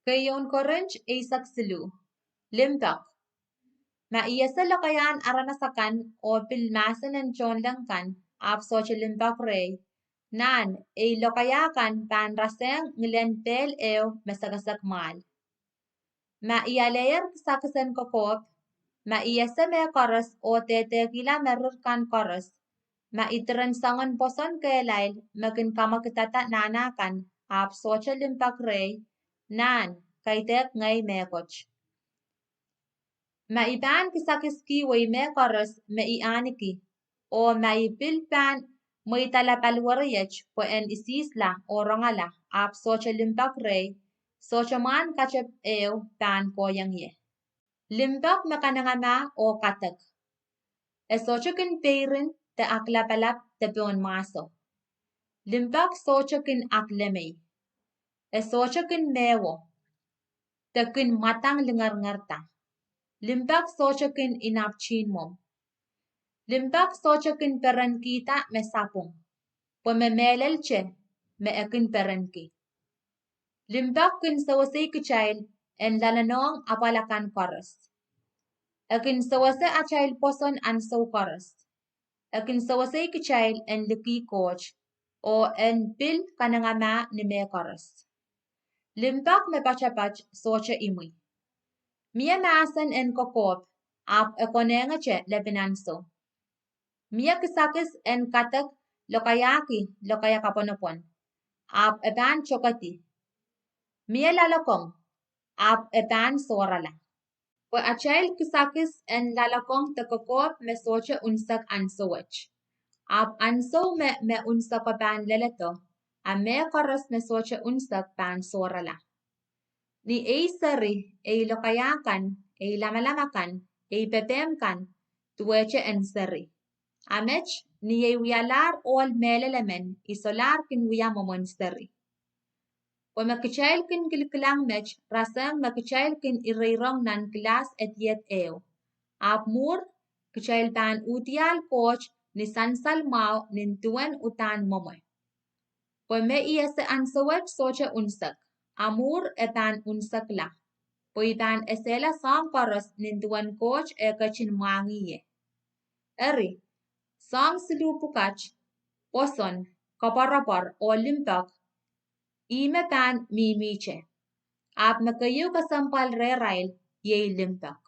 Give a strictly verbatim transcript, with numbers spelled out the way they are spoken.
Keieun Korint eisek siluh. Limpoak. Ma I ese lokaiahn aramas akan oh pil mahsen en tohnleng kan, ahpw sohte limpoak rehi, nan, ei lokaia kan pahn rasehng ngilen pehl ehu me sekesek mwahl. Ma I aleier kisakis en kokohp, ma I ese mehkoaros oh dehdehkihla merir kan koaros, ma I diren soangen pwoson kehlail me kin kamwekidada nahna kan, ahpw sohte limpoak rehi, nan, kaidehk ngehi mehkot. Ma I pahn kisakiskihwei mehkoaros me I ahniki, oh ma I pil pahn mweidala paliweriet pwe en isihsla oh rongala, ahpw sohte limpoak rehi, sohte mwahn katep ehu pahn kohieng ie. Limpoak me kanengamah oh kadek. E sohte kin peirin de aklapalap de pohn mwahso. Limpoak sohte kin aklemei. E sohte kin mehwo de kin mwadang lingeringerda. Limpoak sohte kin inapwtihn mwomw. Limpoak sohte kin perenkihda me sapwung, pwe me mehlelte me e kin perenki. Limpoak kin sewesei kitail en loalenohng apwal akan koaros. E kin sewese atail pwoson ansou koaros. E kin sewesei kitail en likih Koht, oh en pil kanengamah ni mehkoaros. Limpoak me poatopoat sohte imwi. Mie mahsen en kokohp, ahpw e konehngete lepin ansou. Mie kisakis en kadek lokaiahki lokaia kapwonopwon, ahpw e pahn tokedi. Mie loalokong, ahpw e pahn sohrala. Pwe atail kisakis en loalokong de kokohp me sohte unsek ansou wet. Ahpw ansou me me unseko pahn leledo, a mehkoaros me sohte unsek pahn sohrala. Ni ei seri, ei lokaia kan, ei lamalam akan, ei pepehm kan, duwehte en seri. A met, ni ei wialahr ohl mehlel emen, I solahr kin wia mwomwen seri. Pwe me kitail kin kilkilang met, rasehng me kitail kin ireirong nan kilahs edied ehu. Ahpw mwuhr, kitail pahn uhdiahl Koht ni sansal mwahu nin duwen uhdahn mwomwe. Pwe me I ese ansou wet sohte unsek, a mwuhr e pahn unsekla, pwe I pahn esehla soahng koaros nin duwen Koht eh ketin mwahngih ie. Eri, soahng siluh pwukat, pwoson, koapworopwor oh limpoak, ihme pahn mihmihte. Ahpw me keieu kesempwal rehrail iei limpoak.